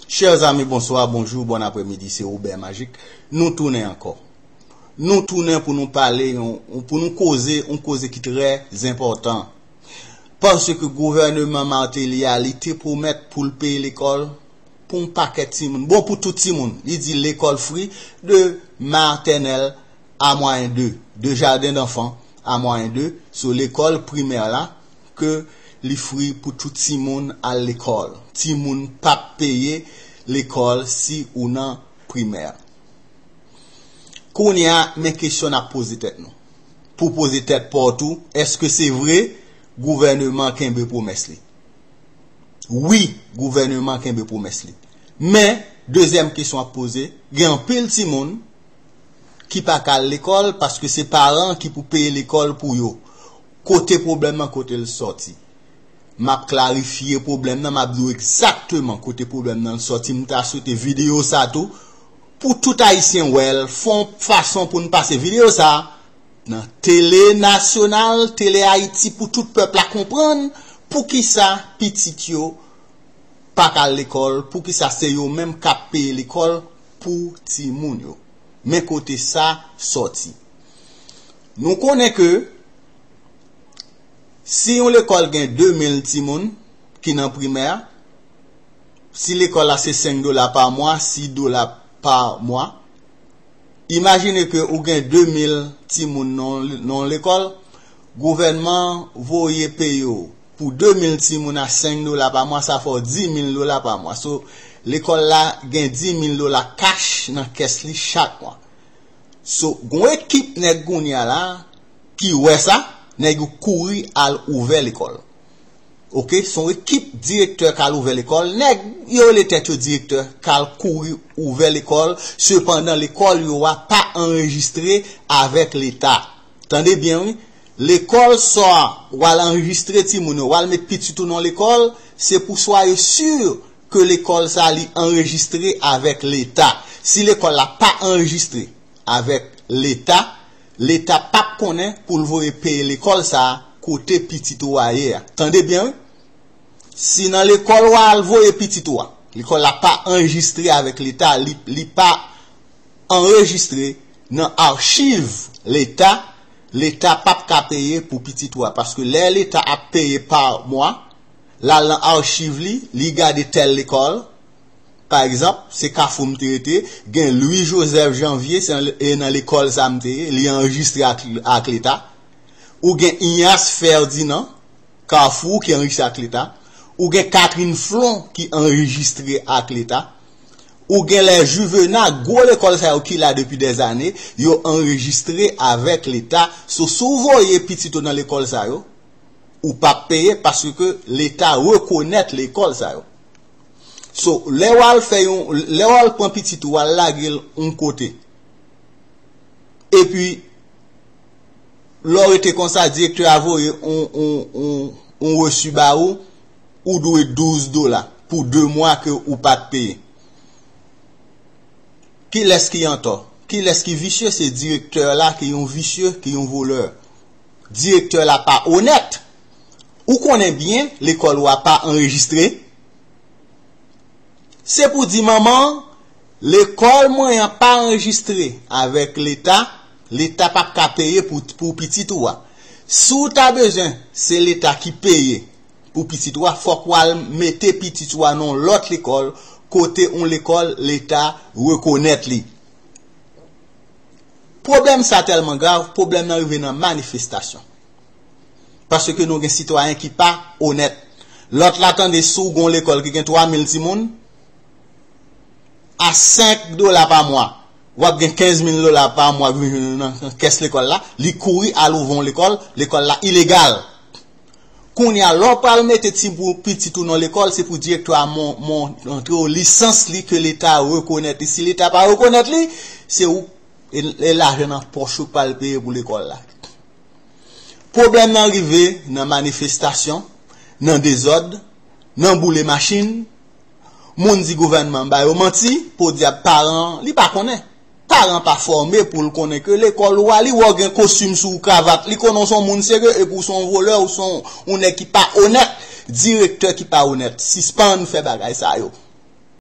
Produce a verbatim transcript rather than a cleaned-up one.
Chers amis, bonsoir, bonjour, bon après-midi, c'est Robert Magic. Nou tounen ankò. Nou tounen pou nou pale, yon, pou nou koze, yon koze ki trè enpòtan. Paske gouvèneman Martelly a, li te pwomèt pou l peye lekòl pou yon pakèt timoun. Bon, pou tout timoun. Li di lekòl free de maternelle à moyenne deux, de jardin d'enfants à moyenne deux, so lekòl primè la, ke li free pou tout timoun al lekòl. Timoun p ap peye lekòl si ou nan primè. Kounye a, men kesyon n ap poze tèt nou. Pou poze tèt pa w tou, èske se vre gouvèneman kenbe pwomès li? Wi, gouvèneman kenbe pwomès li. Men, dezyèm kesyon ap poze, gen anpil timoun ki pa ka al lekòl paske se paran ki pou peye lekòl pou yo. Kote pwoblèm nan, kote l sòti? M ap klarifye pwoblèm nan, m ap di w egzakteman kote pwoblèm nan sòti. M ta swete videyo sa tou, pou tout Ayisyen wè l, fè yon fason pou n pase videyo sa nan tele nasyonal, Tele Ayiti, pou tout pèp la konprann poukisa pitit yo pa ka al lekòl, poukisa se yo menm k ap peye lekòl pou timoun yo. Men kote sa sòti. Nou konnen ke si yon lekòl gen de mil timoun ki nan primè, si lekòl la se senk dola pa mwa, sis dola pa mwa, imajine ke ou gen de mil timoun nan, nan yon lekòl, gouvènman voye peye w pou de mil timoun a senk dola pa mwa, sa fè w dis mil dola pa mwa. So, lekòl la gen dis mil dola kach nan kès li chak mwa. So, gon ekip nèg kounye a la ki wè sa, nèg yo kouri al ouvè lekòl. Oke, se yon ekip direktè k al ouvè lekòl. Nèg yo rele tèt yo direktè k al kouri ouvè lekòl. Sepandan, lekòl yo a pa anrejistre avèk Leta. Tande byen, wi. Lekòl sa w al anrejistre timoun yo, w al met pitit ou nan lekòl, se pou swa yo si ke lekòl sa li anrejistre avèk Leta. Si lekòl la pa anrejistre avèk Leta, Leta p ap konnen pou l voye peye lekòl sa kote pitit ou a ye a. Tande byen, wi. Si nan lekòl ou al voye pitit ou a, lekòl la pa anrejistre avèk Leta, li, li pa anrejistre nan achiv Leta, Leta p ap ka peye pou pitit ou a. Paske lè Leta ap peye pa mwa, l al nan achiv li, li gade tèl lekòl. Pa egzanp, se Kafou m te rete, gen Louis Joseph Janvier, se nan, e nan lekòl sa m te ye, li anrejistre ak, ak Leta. Ou gen Ignace Ferdinand, Kafou ki anrejistre ak Leta. Ou gen Catherine Flon ki anrejistre ak Leta. Ou gen lè Juvénat, gwo lekòl sa yo ki la depi dèzane, yo anrejistre avèk Leta. So, si w voye pitit ou nan lekòl sa yo, ou p ap peye paske Leta rekonèt lekòl sa yo. So, lè w al fè yon, lè w al pran pitit ou, w al lage l yon kote. Epi, lè w rete konsa, direktè a voye yon, yon, yon, yon resi ba ou, ou dwe douz dola pou de mwa ke ou pa t peye. Kilès ki antò? Kilès ki visye? Se direktè la ki yon visye, ki yon volè. Direktè la pa onèt. Ou konnen byen, lekòl ou a pa anrejistre. Se pou di manman, lekòl mwen an pa anrejistre avèk Leta, Leta p ap ka peye pou, pou pitit ou a. Si w ta bezwen, se Leta ki peye pou pitit ou a, fòk w al mete pitit ou a nan yon lòt lekòl kote yon lekòl Leta rekonèt li. Pwoblèm sa tèlman grav, pwoblèm nan rive nan manifestasyon. Paske nou gen sitwayen ki pa onèt. Lòt la tande si w gen yon lekòl ki gen twa mil timoun, a senk dola pa mwa, w ap gen kenz mil dola pa mwa k vin nan, nan kès lekòl la, li kouri al ouvri yon lekòl, lekòl la ilegal. Kounye a, lè w pral mete ti pou pitit ou nan lekòl, se pou direktè a mon, mon, montre w lisans li ke Leta rekonèt li. Si Leta pa rekonèt li, se ou, e, e lajan nan pòch ou k pral peye pou lekòl la. Pwoblèm nan rive nan manifestasyon, nan dezòd, nan boule machin. Moun di gouvènman ba yo manti, podyab paran an, li pa konnen. Paran pa fòme pou l konnen ke lekòl ou a, li wè w gen kostim sou ou, kravat, li konnen w se yon moun serye, epi w se yon volè, ou se yon, yon nèg ki pa onèt, direktè ki pa onèt. Sispann fè bagay sa yo.